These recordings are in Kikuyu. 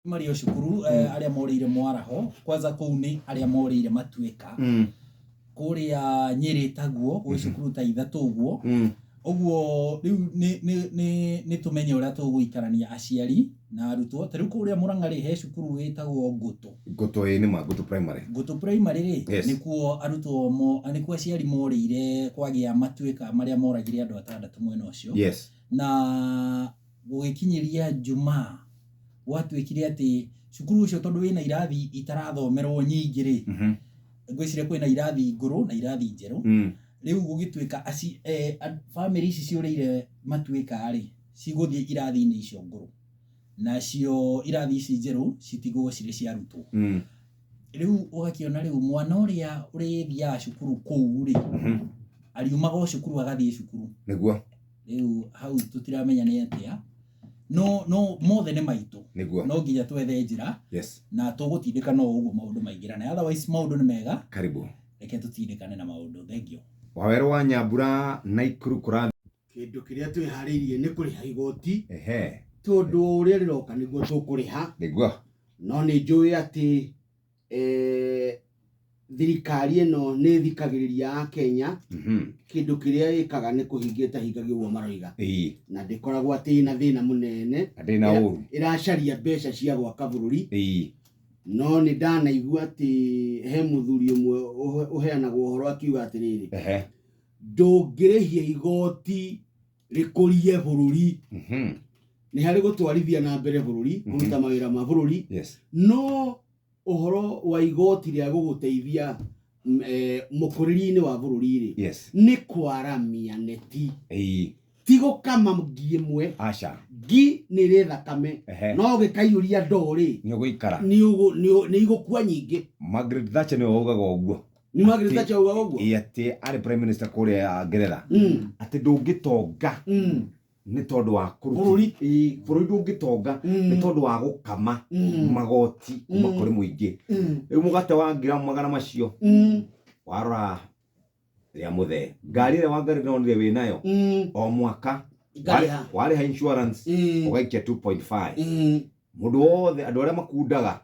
Marĩ o cukuru arĩa morĩire mwaraho kwanza kũu nĩ arĩa morĩire matuĩka kũrĩa Nyĩrĩ taguo gwĩ cukuru ta ithatũ ũguo. Ũguo rĩu nĩ tũmenye ũrĩa tũgũikarania aciari na arutwo. Ta rĩu kũrĩa Mũrang'a rĩ, he cukuru wĩtagwo Ngũtũ. Ngũtũ, ĩ nĩ ma, Ngũtũ Primary. Ngũtũ Primary rĩ, nĩkuo arutwo nĩkuo aciari morĩire kwagĩa matuĩka marĩa moragire andũ atandatũ mwena ũcio. Na gũgĩkinyĩria Jumaa gwatuĩkire atĩ cukuru ũcio tondũ wĩna irathi itarathomerwo nyingĩ rĩ, ngwĩciria kwĩna irathi ngũrũ na irathi njerũ. Rĩu gũgĩtuĩka bamĩrĩ ici ciũrĩire matuĩka rĩ, cigũthiĩ irathi-inĩ icio ngũrũ, nacio irathi ici njerũ citigwo cirĩ cia arutwo. Rĩu ũgakĩona rĩu mwana ũrĩa ũrĩthiaga cukuru kũu rĩ, ariumaga o cukuru agathiĩ cukuru. Rĩu hau tũtiramenya nĩ atĩa, no mothe nĩ maitũ. No nginya twethe njĩra. Na tũgũtindĩka no ũguo maũndũ maingĩrane, otherwise maũndũ nĩ mega. Karibu. Reke tũtindĩkane na maũndũ. Thank you. Wawerũ wa Nyambura Naikuru kũra Kĩndũ kĩrĩa twĩharĩirie nĩ kũrĩha igoti. Tondũ o ũrĩa rĩroka nĩguo tũkũrĩha. No nĩ njũĩ atĩ thirikari ĩno nĩ ĩthikagĩrĩria Akenya. Kĩndũ kĩrĩa ĩkaga nĩ kũhingia ĩtahingagia ũguo maroiga. Na ndĩkoragwo atĩ ĩna thĩna mũnene. Na ndĩrĩ na ũru. Ĩracaria mbeca cia gwaka bũrũri. No nĩ ndanaigua atĩ he mũthuri ũmwe ũheanagwo ũhoro akiuga atĩrĩrĩ, ndũngĩrĩhia igoti rĩkũrie bũrũri. Nĩ harĩ gũtwarithia na mbere bũrũri, kũruta mawĩra ma bũrũri. No ũhoro wa igoti rĩa gũgũteithia mũkũrĩrie-inĩ wa bũrũri rĩ, nĩ kwaramia neti. Ti gũkama ngi ĩmwe. Aca. Ngi nĩ ĩrĩ thakame. No ũgĩkaiyũria ndoo rĩ, Nĩ ũgũikara. Nĩ igũkua nyingĩ. Margaret Thatcher nĩwe waugaga ũguo. Nĩ Margaret Thatcher waugaga ũguo? Ĩĩ, atĩ arĩ prime minister kũrĩa Ngeretha. Atĩ ndũngĩtonga nĩ tondũ wa kũruti- Bũrũri. Ĩĩ, bũrũri ndũngĩtonga nĩ tondũ wa gũkama magoti kuma kũrĩ mũingĩ. Rĩu mũgate wa ngiramu magana macio warora rĩa mũthee, ngari ĩrĩa Wangari ndĩronire wĩ nayo o mwaka Ngarĩha. Warĩha insurance ũgaikia 2.5. Mũndũ wothe, andũ arĩa makundaga.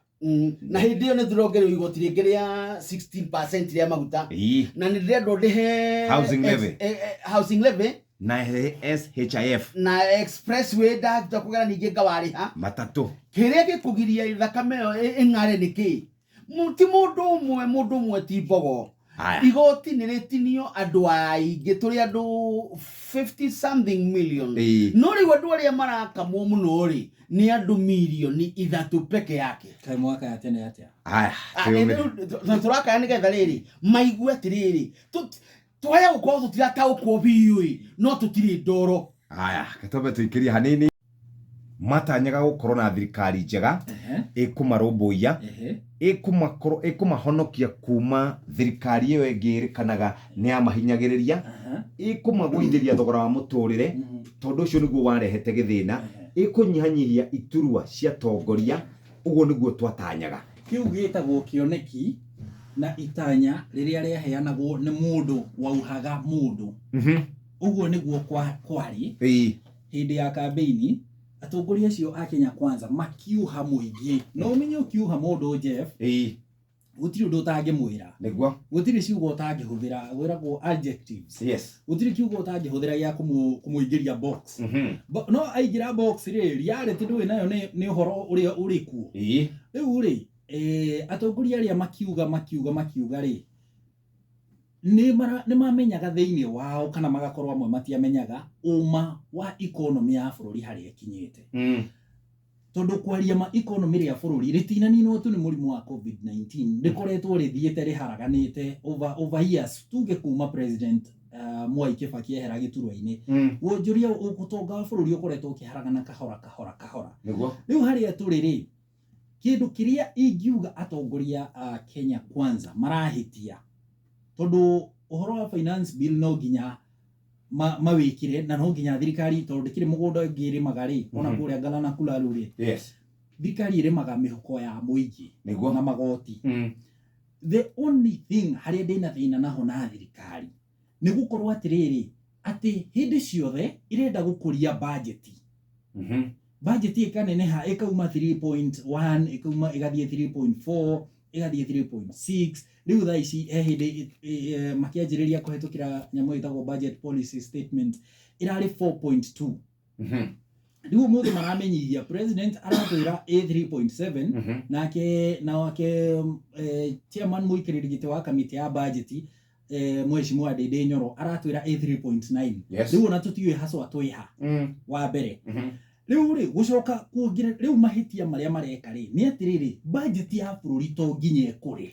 Na hĩndĩ ĩyo nĩ tũrongererwo igoti rĩngĩ rĩa 16% rĩa maguta. Na nĩ ndĩrendwo ndĩhe Housing levy. Housing levy. Na SHIF. Na expressway ndahota kũgera ningĩ ngawarĩha. Matatũ. Kĩrĩa gĩkũgiria thakame ĩyo ĩng'are nĩ kĩ? Ti mũndũ ũmwe, mũndũ ũmwe ti mbogo. Haya. Igoti nĩ rĩtinio andũ aingĩ, tũrĩ andũ 50 something million. No rĩu andũ arĩa marakamwo mũno rĩ, nĩ andũ mirioni 3 peke yake. Kaĩ mwaka ya tene atĩa? Haya, twĩyũmĩre. Rĩu tũrakaya nĩgetha rĩrĩ maigue atĩrĩrĩ, twaya gũkorwo tũtirataũkwo biũ ĩ, no tũtirĩ ndoro. Haya, twambe tũikĩrie hanini. Matanyaga gũkorwo na thirikari njega ĩkũmarũmbũiya, ĩkũmahonokia kuma thirikari ĩyo ĩngĩ ĩrĩkanaga nĩ yamahinyagĩrĩria, ĩkũmagũithĩria thogora wa mũtũrĩre, tondũ ũcio nĩguo warehete gĩthĩna, ĩkũnyihanyihia iturwa cia atongoria, ũguo nĩguo twatanyaga. Kĩu gĩtagwo kĩoneki na itanya rĩrĩa rĩaheanagwo nĩ mũndũ wauhaga mũndũ. Ũguo nĩguo kwarĩ. Hĩndĩ ya kambeini, atongoria acio a Kenya Kwanza makiuha mũingĩ. Na ũmenye ũkiuha mũndũ, Jeff, gũtirĩ ũndũ ũtangĩmwĩra. Gũtirĩ ciugo ũtangĩhũthĩra, gwĩragwo adjectives. Gũtirĩ kiugo ũtangĩhũthĩra gĩa kũmũingĩria box. No aingĩra box rĩ, reality ndũĩ nayo nĩ ũhoro ũrĩa ũrĩ kuo. Rĩu rĩ, atongoria arĩa makiuga, makiuga, makiuga rĩ, nĩ mamenyaga thĩinĩ wao kana magakorwo amwe matiamenyaga ũma wa economy ya bũrũri harĩa ĩkinyĩte. Tondũ kwaria ma economy rĩa bũrũri rĩtinaninwo tu nĩ mũrimũ wa COVID-19, rĩkoretwo rĩthiĩte rĩharaganĩte over years, tuge kuma President Mwai Kibaki ehera gĩturwa-inĩ. Wonjoria ũtonga wa bũrũri ũkoretwo ũkĩharagana kahora kahora kahora. Rĩu harĩa tũrĩ rĩ, kĩndũ kĩrĩa ingiuga atongoria a Kenya Kwanza marahĩtia, tondũ ũhoro wa finance bill no nginya mawĩkĩre, na no nginya thirikari, tondũ ndĩkĩrĩ mũgũnda ũngĩ ĩrĩmaga rĩ, ona kũrĩa Galana Kulalu rĩ, thirikari ĩrĩmaga mĩhuko ya mũingĩ na magoti. The only thing harĩa ndĩna thĩna naho na thirikari nĩ gũkorwo atĩrĩrĩ, atĩ hĩndĩ ciothe ĩrenda gũkũria budget. Budget ĩkaneneha, ĩkauma 3.1, ĩkauma ĩgathiĩ 3.4, ĩgathiĩ 3.6. Rĩu thaa ici he hĩndĩ makĩanjĩrĩria kũhetũkĩra nyamũ ĩtagwo budget policy statement, ĩrarĩ 4.2. Rĩu ũmũthĩ maramenyithia, president aratwĩra ĩ 3.7. Nake chairman, mũikarĩri gĩtĩ wa kamĩtĩ ya budget, mheshimiwa Ndindi Nyoro, aratwĩra ĩ 3.9. Rĩu ona tũtiũĩ haswa twĩha. Wa mbere, rĩu rĩ, gũcoka kuongerera, rĩu mahĩtia marĩa mareka rĩ, nĩ atĩrĩrĩ, budget ya bũrũri to nginya ĩkũre.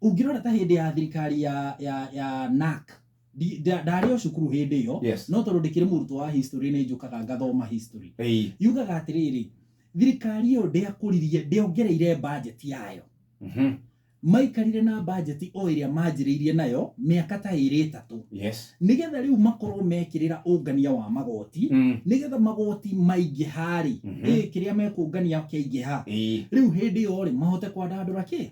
Ũngĩrora ta hĩndĩ ya thirikari ya NARC, ndarĩ o cukuru hĩndĩ ĩyo, no tondũ ndĩkĩrĩ mũrutwo wa history, nĩ njũkaga ngathoma history. Yugaga atĩrĩrĩ, thirikari ĩyo ndĩakũririe, ndĩongereire budget yayo. Maikarire na budget o ĩrĩa manjĩrĩirie nayo mĩaka ta ĩrĩ ĩtatũ, nĩgetha rĩu makorwo mekĩrĩra ũngania wa magoti, nĩgetha magoti maingĩha rĩ, ĩ kĩrĩa mekũngania kĩaingĩha, rĩu hĩndĩ ĩyo rĩ, mahote kwandandũra kĩ,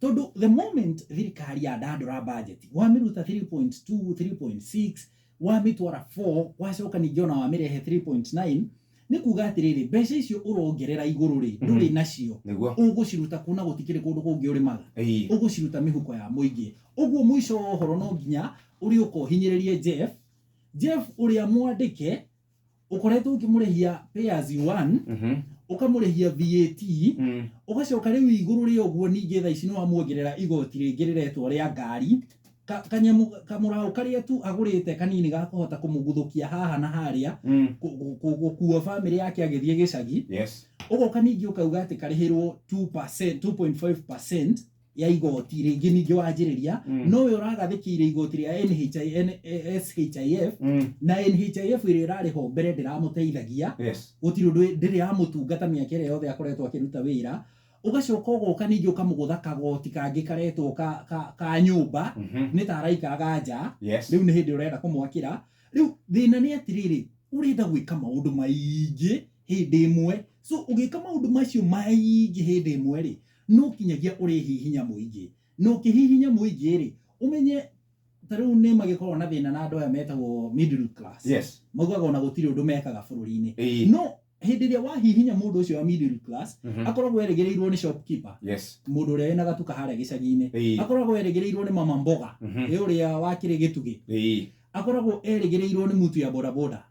tondũ the moment thirikari yandandũra budget, wamĩruta 3.2, 3.6, wamĩtwara 4, wacoka ningĩ ona wamĩrehe 3.9, nĩ kuga atĩrĩrĩ, mbeca icio ũrongerera igũrũ rĩ, ndũrĩ nacio. Ũgũciruta kuna? Gũtikĩrĩ kũndũ kũngĩ ũrĩmaga. Ũgũciruta mĩhuko ya mũingĩ. Ũguo mũico wa ũhoro no nginya ũrĩũka ũhinyĩrĩrie Jeff, Jeff ũrĩa mwandĩke ũkoretwo ũkĩmũrĩhia pay as you earn, ũkamũrĩhia VAT, ũgacoka rĩu igũrũ rĩa ũguo ningĩ thaa ici nĩ wamuongerera igoti rĩngĩ rĩretwo rĩa ngari. Kanyamũ kamũraũ karĩa tu agũrĩte kanini ga kũhota kũmũguthũkia haha na harĩa, gũkua bamĩrĩ yake agĩthiĩ gĩcagi, ũgoka ningĩ ũkauga atĩ karĩhĩrwo 2%, 2.5% ya igoti rĩngĩ ningĩ wanjĩrĩria. No we ũragathĩkĩire igoti rĩa NHI, SHIF, na NHIF ĩrĩa ĩrarĩho mbere ndĩramũteithagia. Gũtirĩ ũndũ, ndĩrĩ yamũtungata mĩaka ĩrĩa yothe akoretwo akĩruta wĩra. Ũgacoka ũgoka ningĩ ũkamũgũtha kagoti kangĩ karetwo ka nyũmba, nĩ ta araikaraga nja. Rĩu nĩ hĩndĩ ũrenda kũmwakĩra. Rĩu thĩna nĩ atĩrĩrĩ, ũrenda gwĩka maũndũ maingĩ hĩndĩ ĩmwe. So ũgĩka maũndũ macio maingĩ hĩndĩ ĩmwe rĩ, no kinyagia ũrĩhihinya mũingĩ, na ũkĩhihinya mũingĩ rĩ, ũmenye ta rĩu nĩ magĩkoragwo na thĩna na andũ aya metagwo middle class. Maugaga ona gũtirĩ ũndũ mekaga bũrũri-inĩ. No hĩndĩ ĩrĩa wahihinya mũndũ ũcio wa middle class, akoragwo erĩgĩrĩirwo nĩ shopkeeper, mũndũ ũrĩa wĩna gatuka harĩa gĩcagi-inĩ, akoragwo erĩgĩrĩirwo nĩ mama mboga, ĩ ũrĩa wakĩrĩ gĩtugĩ, akoragwo erĩgĩrĩirwo nĩ mutu ya bodaboda.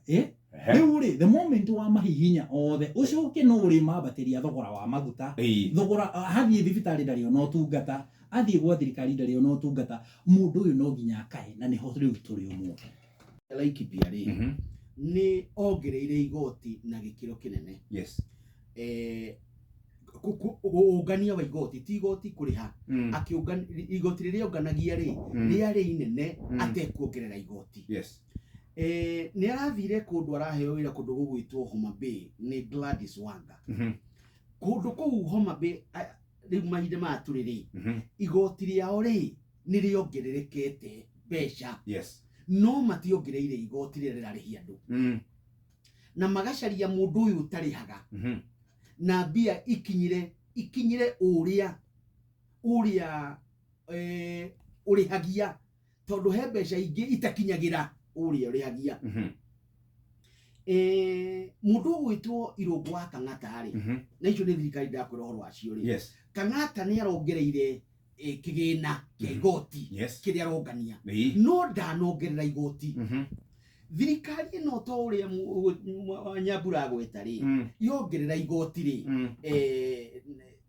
Ĩ rĩu rĩ, the moment wa mahihinya othe, ũcoke no ũrĩmambatĩria thogora wa maguta, thogora, hathiĩ thibitarĩ ndarĩ ona ũtungata, athiĩ gwa thirikari ndarĩ ona ũtungata, mũndũ ũyũ no nginya akae, na nĩho rĩu tũrĩ ũmũthĩ. Laikipia rĩ, nĩ ongereire igoti na gĩkĩro kĩnene. Ũngania wa igoti, ti igoti kũrĩha. Igoti rĩrĩa onganagia rĩ, rĩarĩ inene atekuongerera igoti. Nĩ arathire kũndũ, araheo wĩra kũndũ gũgwĩtwo Homa Bay nĩ Gladys Wanga. Kũndũ kũu Homa Bay, rĩu mahinda maya tũrĩ rĩ, igoti rĩao rĩ, nĩ rĩongererekete mbeca, no mationgereire igoti rĩrĩa rĩrarĩhia andũ, na magacaria mũndũ ũyũ ũtarĩhaga, na mbia ikinyire ũrĩa ũrĩhagia, tondũ he mbeca ingĩ itakinyagĩra ũrĩa ũrĩhagia. Mũndũ ũgwĩtwo Irũngũ wa Kang'ata rĩ, na icio nĩ thirikari ndakwĩra ũhoro wacio rĩ, Kang'ata nĩ arongereire kĩgĩna kĩa igoti kĩrĩa arongania, no ndanongerera igoti. Thirikari ĩno, to ũrĩa Nyambura agweta rĩ, yongerera igoti rĩ,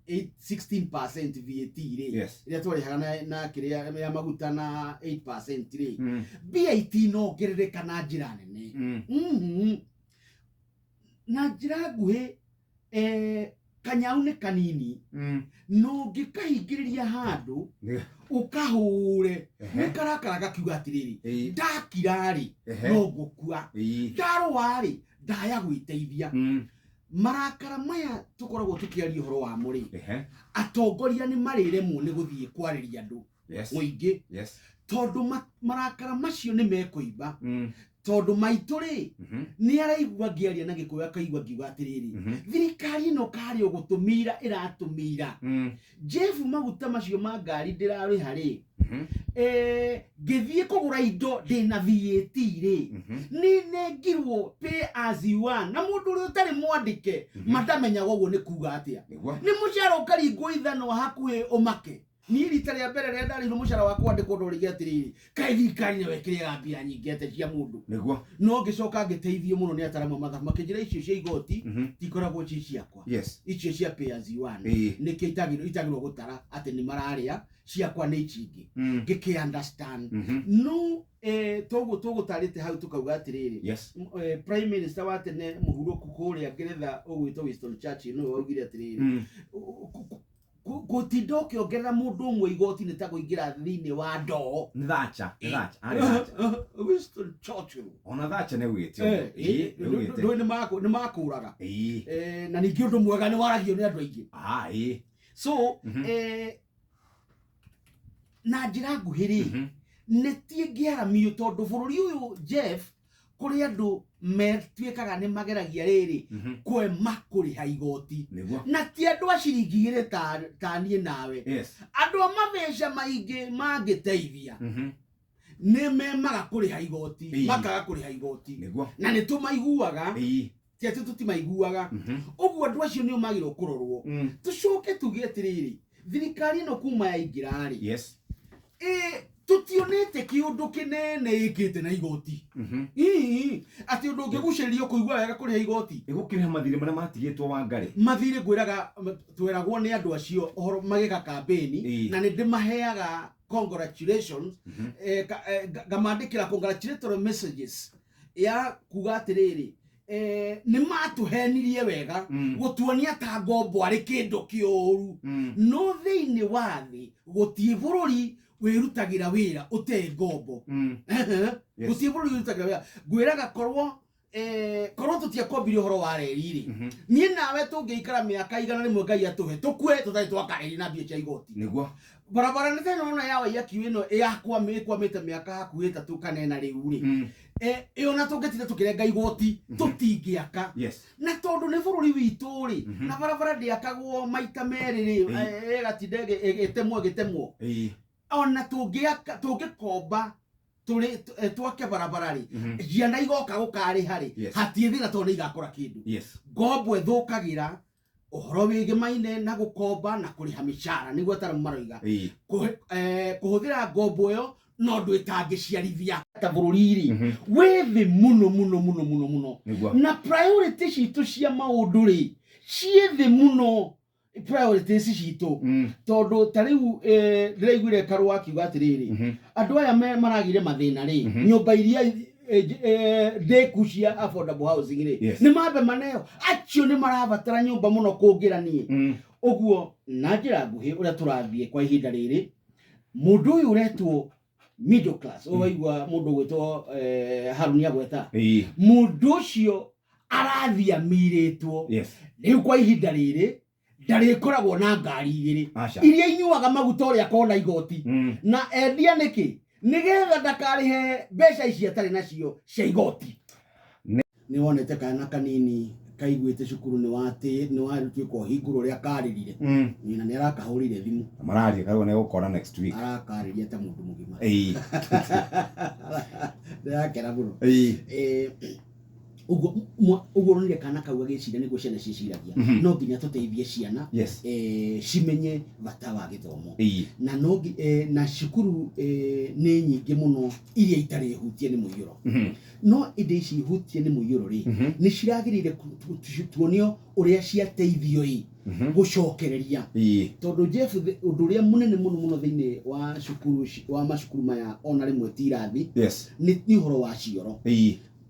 16% VAT rĩ, ĩrĩa twarĩhaga na kĩrĩa ya maguta na 8% rĩ, mbia itinongerereka na njĩra nene. Na njĩra nguhĩ, kanyau nĩ kanini, no ũngĩkahingĩrĩria handũ ũkahũre, nĩ karakara gakiuga atĩrĩrĩ, ndakira rĩ, no ngũkua, ndarũa rĩ, ndaya gwĩteithia. Marakara maya tũkoragwo tũkĩaria ũhoro wamo rĩ, atongoria nĩ marĩremwo nĩ gũthiĩ kwarĩria andũ mũingĩ, tondũ marakara macio nĩ mekũimba, tondũ maitũ rĩ, nĩ araigua ngĩaria na Gĩkũyũ, akaigua ngiuga atĩrĩrĩ, thirikari ĩno karĩ ũgũtũmira ĩratũmira. Jeff, maguta macio ma ngari ndĩrarĩha rĩ, Ngĩthiĩ kũgũra indo ndĩna VAT rĩ, nĩ nengirwo pay as you earn, na mũndũ ũrĩa ũtarĩ mwandĩke matamenyaga ũguo nĩ kuga atĩa. Nĩ mũcara ũkaringwo ithanwa hakuhĩ ũmake. Niĩ rita rĩa mbere rĩrĩa ndarĩirwo mũcara wa kwandĩkwo ndorĩire atĩrĩrĩ, kaĩ thirikari nayo ĩkĩrĩaga mbia nyingĩ atĩa cia mũndũ. No ngĩcoka ngĩteithio mũno nĩ ataramu a mathabu, makĩnjĩra icio cia igoti tikoragwo ci ciakwa, icio cia pay as you earn nĩkĩo itagĩrwo gũtara atĩ nĩ mararĩa, ciakwa nĩ ici ingĩ. Ngĩkĩ understand. No toguo tũgũtarĩte hau tũkauga atĩrĩrĩ, prime minister wa tene mũhurũku kũrĩa Ngeretha ũgwĩtwo Winston Churchill nĩwe waugire atĩrĩrĩ, gũtinda ũkĩongerera mũndũ ũmwe igoti nĩ ta kũingĩra thĩinĩ wa ndoo. Nĩ Thatcher, nĩ Thatcher, arĩ Thatcher. Winston Churchill. Ona Thatcher nĩ augĩte ũguo. Nĩ augĩte. Ndũĩ nĩ makũraga. Na ningĩ ũndũ mwega nĩ waragio nĩ andũ aingĩ. So, na njĩra nguhĩ rĩ, nĩ tiĩngĩaramio tondũ bũrũri ũyũ, Jeff, kũrĩ andũ metuĩkaga nĩ mageragia rĩrĩ kwema kũrĩha igoti. Na ti andũ a ciringi igĩrĩ ta niĩ nawe. Andũ a mabeca maingĩ mangĩteithia, nĩ memaga kũrĩha igoti, makaga kũrĩha igoti. Na nĩ tũmaiguaga, ti atĩ tũtimaiguaga. Ũguo andũ acio nĩo magĩrĩirwo kũrorwo. Tũcoke tuge atĩrĩrĩ, thirikari ĩno kuma yaingĩra rĩ, tũtionete kĩũndũ kĩnene ĩkĩte na igoti. Ii, atĩ ũndũ ũngĩgucĩrĩrio kũigua wega kũrĩha igoti. Ĩgũkĩrĩha mathirĩ marĩa matigĩtwo Wangari. Mathirĩ ngwĩraga, tweragwo nĩ andũ acio ũhoro magĩka campaign, na nĩ ndĩmaheaga congratulations, ngamandĩkĩra congratulatory messages ya kuga atĩrĩrĩ, nĩ matũhenirie wega, gũtuonia ta ngombo arĩ kĩndũ kĩũru. No thĩinĩ wa thĩ gũtirĩ bũrũri wĩrutagĩra wĩra ũtarĩ ngombo. Gũtirĩ bũrũri wĩrutagĩra wĩra. Ngwĩraga korwo tũtiakombire ũhoro wa reri rĩ, niĩ nawe tũngĩikara mĩaka 100 Ngai atũhe tũkue tũtarĩ twaka reri na mbia cia igoti. Barabara nĩ tena ona ya Waiyaki ĩno ĩkwamĩte mĩaka hakuhĩ 3 kana 4 rĩu rĩ. Ĩyo na tũngĩtinda tũkĩrenga igoti, tũtingĩaka. Na tondũ nĩ bũrũri witũ rĩ, na barabara ndĩakagwo maita merĩ rĩ, ĩgatinda ĩgĩtemwo, ĩgĩtemwo. Ona tũngĩkomba twake barabara rĩ, ciana igoka gũkarĩha rĩ, hatirĩ thĩna tondũ nĩ igakora kĩndũ. Ngombo ĩthũkagĩra ũhoro wĩgĩmaine na gũkomba na kũrĩha mĩcara, nĩguo ataramu maroiga. Kũhũthĩra ngombo ĩyo no ũndũ ĩtangĩciarithia. Ta bũrũri rĩ, wĩ thĩ mũno, mũno, mũno, mũno, mũno. Na priority citũ cia maũndũ rĩ, ciĩ thĩ mũno priorities citũ. Tondũ ta rĩu, ndĩraiguire Karũa akiuga atĩrĩrĩ, andũ aya maragire mathĩna rĩ, nyũmba iria ndĩku cia affordable housing rĩ, nĩ mambe maneo. Acio nĩ marabatara nyũmba mũno kũngĩra niĩ. Ũguo na njĩra nguhĩ ũrĩa tũrathiĩ kwa ihinda rĩrĩ, mũndũ ũyũ ũretwo middle class, ũraigua mũndũ ũgwĩtwo Haruni agweta, mũndũ ũcio arathiĩ amirĩtwo. Rĩu kwa ihinda rĩrĩ ndarĩkoragwo na ngari igĩrĩ iria inyuaga maguta ũrĩa akona igoti. Na endia nĩkĩ? Nĩgetha ndakarĩhe mbeca ici atarĩ nacio cia igoti. Nĩ wonete kana kanini kaiguĩte cukuru nĩ watĩ nĩ watuĩka ũhingũrwo ũrĩa karĩrire. Nyina nĩ arakahũrĩire thimũ. Mararia karũa nĩ egũkora next week. Arakarĩria ta mũndũ mũgima. Ndĩrakena mũno. Ũguo ũronire kana kau gagĩciria nĩguo ciana ciciragia. No nginya tũteithie ciana, cimenye bata wa gĩthomo. Na no na cukuru, nĩ nyingĩ mũno iria itarĩ hutie nĩ mũiyũro. No ĩndĩ ici hutie nĩ mũiyũro rĩ, nĩ ciragĩrĩire tuonio ũrĩa ciateithio ĩ gũcokereria. Tondũ Jeff, ũndũ ũrĩa mũnene mũno mũno thĩinĩ wa cukuru wa macukuru maya ona rĩmwe ti irathi, nĩ ũhoro wa cioro.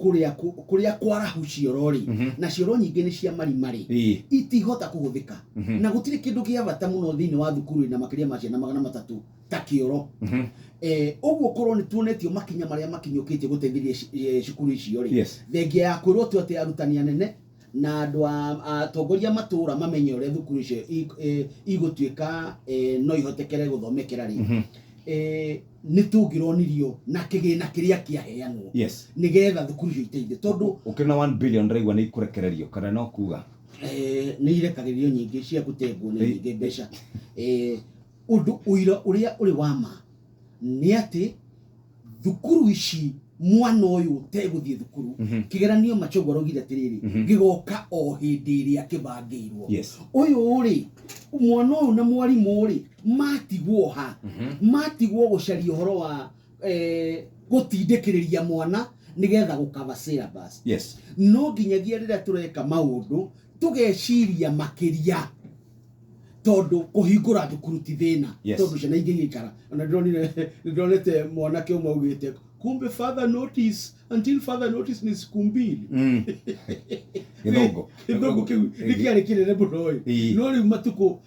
Kũrĩa kwarahu cioro rĩ, na cioro nyingĩ nĩ cia marima rĩ, itihota kũhũthĩka. Na gũtirĩ kĩndũ kĩa bata mũno thĩinĩ wa thukuru ĩna makĩria ma ciana 300 ta kĩoro. Ũguo korwo nĩ tuonetio makinya marĩa makinyũkĩtie gũteithĩrĩria cukuru icio rĩ, thengia ya kwĩrwo tu atĩ arutani anene na andũ a atongoria matũra mamenye ũrĩa thukuru icio igũtuĩka, no ihotekere gũthomekera rĩ, nĩ tũngĩronirio na kĩgĩna kĩrĩa kĩaheanwo nĩgetha thukuru icio iteithie tondũ Ũkĩrĩ na 1 billion ndĩraigua nĩ ikũrekererio kana no kuga? Nĩ irekagĩrĩrio nyingĩ cia gũtengwo nĩ nyingĩ mbeca. Ũndũ ũira ũrĩa ũrĩ wa ma Nĩ atĩ thukuru ici mwana ũyũ ũtegũthiĩ thukuru, kĩgeranio Machogu araugire atĩrĩrĩ, gĩgoka o hĩndĩ ĩrĩa kĩbangĩirwo. Ũyũ rĩ, mwana ũyũ na mwarimũ rĩ, matigwo ha, matigwo gũcaria ũhoro wa gũtindĩkĩrĩria mwana nĩgetha gũkava syllabus. No nginyagia rĩrĩa tũreka maũndũ tũgeciria makĩria, tondũ kũhingũra thukuru ti thĩna, tondũ ciana ingĩgĩikara. Ona ndĩronire, ndĩronete mwanake ũmwe augĩte kumbe father notice, until father notice ni siku mbili. Gĩthũngũ. Gĩthũngũ kĩu nĩ kĩarĩ kĩnene mũno ĩ. No rĩu matukũ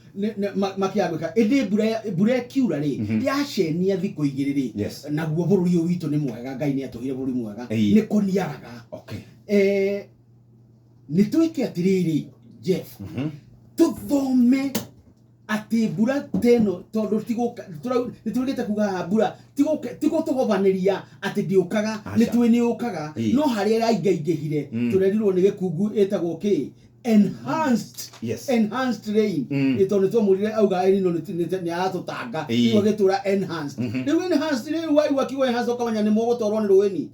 makĩaga gwĩka, ĩndĩ mbura ĩkiura rĩ, yacenia thikũ 2 rĩ, naguo bũrũri ũyũ witũ nĩ mwega, Ngai nĩ atũheire bũrũri mwega, nĩ kũniaraga. Nĩ twĩke atĩrĩrĩ Jeff, tũthome atĩ mbura ta ĩno, tondũ nĩ tũrĩkĩte kuga haha mbura tigũtũgobanĩria atĩ ndĩũkaga, nĩ twĩ nĩ yũkaga, no harĩa ĩraingaingĩhire, tũrerirwo nĩ gĩkungu ĩtagwo kĩ? Enhanced. Enhanced rain. Tondũ nĩ twamwĩrire auga El Nino nĩ aratũtanga. Rĩu agĩtũra enhanced. Rĩu enhanced, rĩu waigua kiugo enhanced ũkamenya nĩ mũgũtwarwo nĩ rũĩ-ni.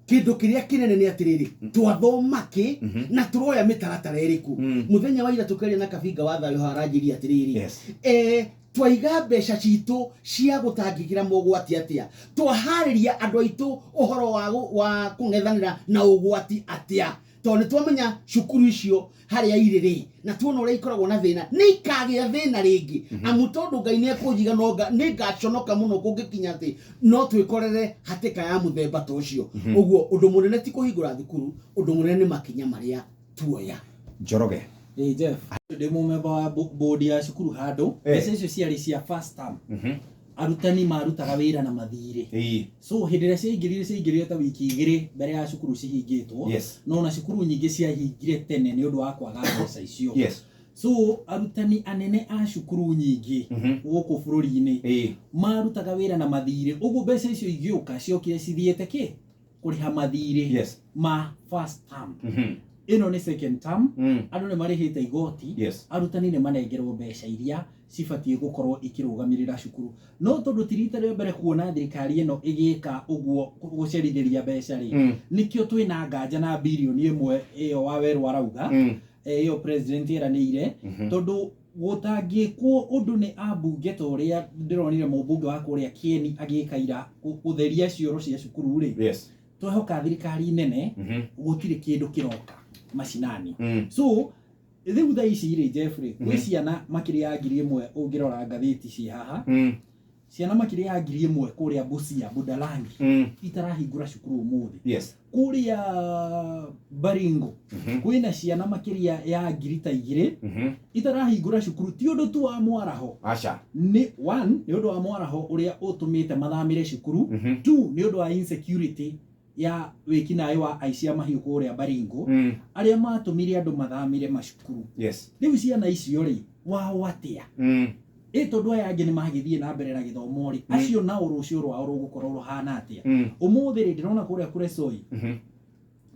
Kĩndũ kĩrĩa kĩnene nĩ atĩrĩrĩ, twathoma kĩ na tũroya mĩtaratara ĩrĩkũ? Mũthenya wa ira tũkĩaria na Kabinga wa Thayũ haha aranjĩria atĩrĩrĩ, twaiga mbeca citũ cia gũtangĩkĩra mogwati atĩa? Twaharĩria andũ aitũ ũhoro wa kũng'ethanĩra na ũgwati atĩa? Tondũ nĩ twamenya cukuru icio harĩa irĩ rĩ, na tuona ũrĩa ikoragwo na thĩna, nĩ ikagĩa thĩna rĩngĩ. Amu tondũ Ngai nĩ ekũnjiga, no nĩ ngaconoka mũno kũngĩkinya atĩ no twĩkorere hatĩka ya mũthemba ta ũcio. Ũguo ũndũ mũnene ti kũhingũra thukuru, ũndũ mũnene nĩ makinya marĩa tuoya. Njoroge. Ĩĩ Jeff, ndĩ mũmemba wa board ya cukuru handũ, mbeca icio ciarĩ cia first term. Arutani marutaga wĩra na mathirĩ. So hĩndĩ ĩrĩa ciaingĩrire, ciaingĩrire ta wiki 2 mbere ya cukuru cihingĩtwo. No na cukuru nyingĩ ciahingire tene nĩ ũndũ wa kwaga mbeca icio. So arutani anene a cukuru nyingĩ gũkũ bũrũri-inĩ marutaga wĩra na mathirĩ. Ũguo mbeca icio igĩũka ciokire cithiĩte kĩ? Kũrĩha mathirĩ ma first term. Ĩno nĩ second term. Andũ nĩ marĩhĩte igoti. Arutani nĩ manengerwo mbeca iria cibatiĩ gũkorwo ikĩrũgamĩrĩra cukuru. No tondũ ti rita rĩa mbere kuona thirikari ĩno ĩgĩka ũguo gũcerithĩria mbeca rĩ, nĩkĩo twĩna nganja na birioni 1 ĩyo Wawerũ arauga, ĩyo president eranĩire, tondũ gũtangĩkwo ũndũ nĩ ambunge ta ũrĩa ndĩronire mũmbunge wa kũrĩa Kieni agĩka ira gũtheria cioro cia cukuru rĩ, twehoka thirikari nene, gũtirĩ kĩndũ kĩroka macinani. So rĩu thaa ici rĩ Jeffrey, gwĩ ciana makĩria ya 1000 ũngĩrora ngathĩti ciĩ haha, ciana makĩria ya 1000 kũrĩa Busia, Budalangi, itarahingũra cukuru ũmũthĩ. Kũrĩa Baringo, kwĩna ciana makĩria ya ngiri ta igĩrĩ itarahingũra cukuru. Ti ũndũ tu wa mwaraho. Nĩ one, nĩ ũndũ wa mwaraho ũrĩa ũtũmĩte mathamĩre cukuru. Two, nĩ ũndũ wa insecurity ya wĩkinaĩ wa aici a mahiũ kũrĩa Baringo, arĩa matũmire andũ mathamĩre macukuru. Rĩu ciana icio rĩ, wao atĩa? Ĩ tondũ aya angĩ nĩ magĩthiĩ na mbere na gĩthomo rĩ, acio nao rũciũ rwao rũgũkorwo rũhana atĩa? Ũmũthĩ rĩ, ndĩrona kũrĩa Kuresoi,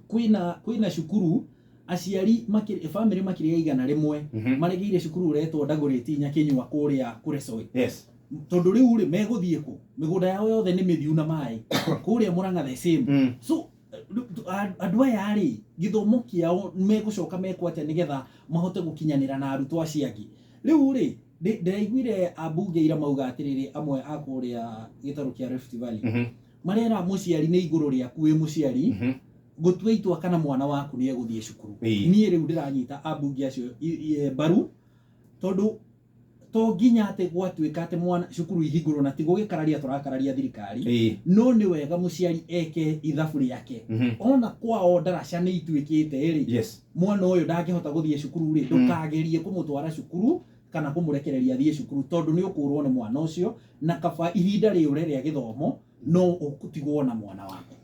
kwĩna cukuru aciari makĩria, family makĩria ya 100 maregeire cukuru ũretwo Dagoretti Nyakinyua kũrĩa Kuresoi. Tondũ rĩu rĩ, megũthiĩ kũ? Mĩgũnda yao yothe nĩ mĩthiu na maĩ. Kũrĩa Murang'a the same. So, andũ aya rĩ, gĩthomo kĩao megũcoka mekwo atĩa nĩgetha mahote gũkinyanĩra na arutwo acio angĩ? Rĩu rĩ, ndĩraiguire ambunge ira mauga atĩrĩrĩ, amwe a kũrĩa gĩtarũ kĩa Rift Valley. Marera mũciari nĩ igũrũ rĩaku wĩ mũciari, gũtua itua kana mwana waku nĩ egũthiĩ cukuru. Niĩ rĩu ndĩranyita ambunge acio mbaru, tondũ to nginya atĩ gwatuĩka atĩ mwana cukuru ihingũrwo na ti gũgĩkararia tũrakararia thirikari, no nĩ wega mũciari eke ithabu rĩake. Ona kwao ndaraca nĩ ituĩkĩte rĩ, mwana ũyũ ndangĩhota gũthiĩ cukuru rĩ, ndũkagerie kũmũtwara cukuru kana kũmũrekereria athiĩ cukuru, tondũ nĩ ũkũrwo nĩ mwana ũcio, na kaba ihinda rĩũre rĩa gĩthomo no ũtigwo na mwana waku.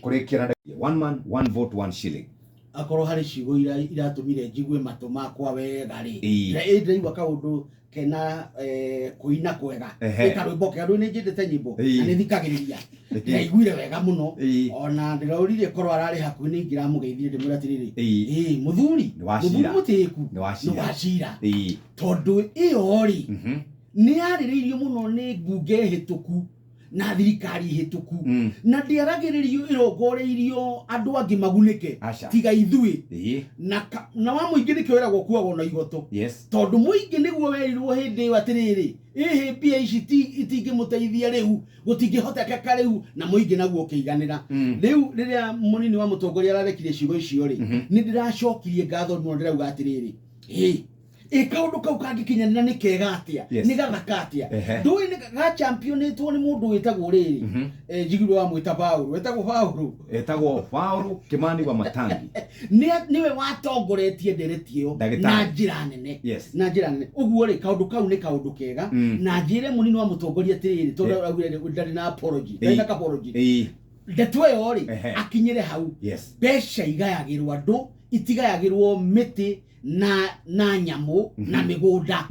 Kũrĩkia na one man, one vote, one shilling. Akorwo harĩ ciugo iratũmire njigue matũ makwa wega rĩ, ndĩraigua kaũndũ kena kũina kwega. Nĩ karwĩmbo kega, rĩu nĩ njendete nyĩmbo na nĩ thikagĩrĩria. Ndĩraiguire wega mũno. Ona ndĩroririe korwo ararĩ hakuhĩ nĩ ingĩramũgeithirie ndĩmwĩre atĩrĩrĩ, mũthuri, Nĩ wacira. mũthuri mũtĩĩku, Nĩ wacira. nĩ wacira. Tondũ ĩyo rĩ, Nĩ yarĩrĩirio mũno nĩ mbunge hĩtũku na thirikari hĩtũku. Na ndĩaragĩrĩrio ĩrongoreirio andũ angĩ magunĩke. Aca. Tiga ithuĩ. Na, ka- na wa mũingĩ nĩkĩo wĩragwo kuagwo na igoto. Tondũ mũingĩ nĩguo werirwo hĩndĩ ĩyo atĩrĩrĩ, ĩhĩ mbia ici itingĩmũteithia rĩu, gũtingĩhotekeka rĩu, na mũingĩ naguo ũkĩiganĩra. Rĩu rĩrĩa mũnini wa mũtongoria ararekirie ciugo icio rĩ, nĩ ndĩracokirie ngatho mũno, ndĩrauga atĩrĩrĩ, hĩ ĩ kaũndũ kau kangĩkinyanĩra nĩ kega atĩa? Nĩ gathaka atĩa? Ndũĩ nĩ gachampionĩtwo nĩ mũndũ wĩtagwo rĩrĩ, njiguire wamwĩta Paũlũ, wĩtagwo Paũlũ. Etagwo Paũlũ Kimani wa Matangi. Nĩwe watongoretie ndereti ĩyo Ndagĩtarĩ. na njĩra nene. Na njĩra nene. Ũguo rĩ, kaũndũ kau nĩ kaũndũ kega. Na njĩre mũnini wa mũtongoria atĩrĩrĩ, tondũ araugire ndarĩ na apology, ndarĩ na apology. Ndeto ĩyo rĩ, akinyĩre hau. Mbeca igayagĩrwo andũ, itigayagĩrwo mĩtĩ na na nyamũ na mĩgũnda.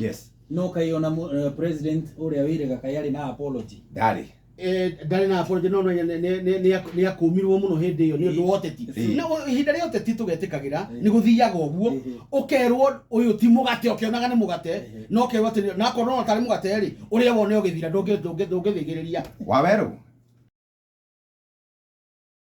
No kaĩ ona president ũrĩa wĩrĩga kaĩ arĩ na apology? Ndarĩ. Ndarĩ na apology, no no nĩ akũmirwo mũno hĩndĩ ĩyo nĩ ũndũ wa ũteti. Na ihinda rĩa ũteti tũgetĩkagĩra nĩ gũthiaga ũguo, ũkerwo ũyũ ti mũgate, ũkĩonaga nĩ mũgate, na ũkerwo atĩ na akorwo no tarĩ mũgate rĩ, ũrĩa wone ũgĩthira, ndũngĩthĩgĩrĩria. Wawerũ.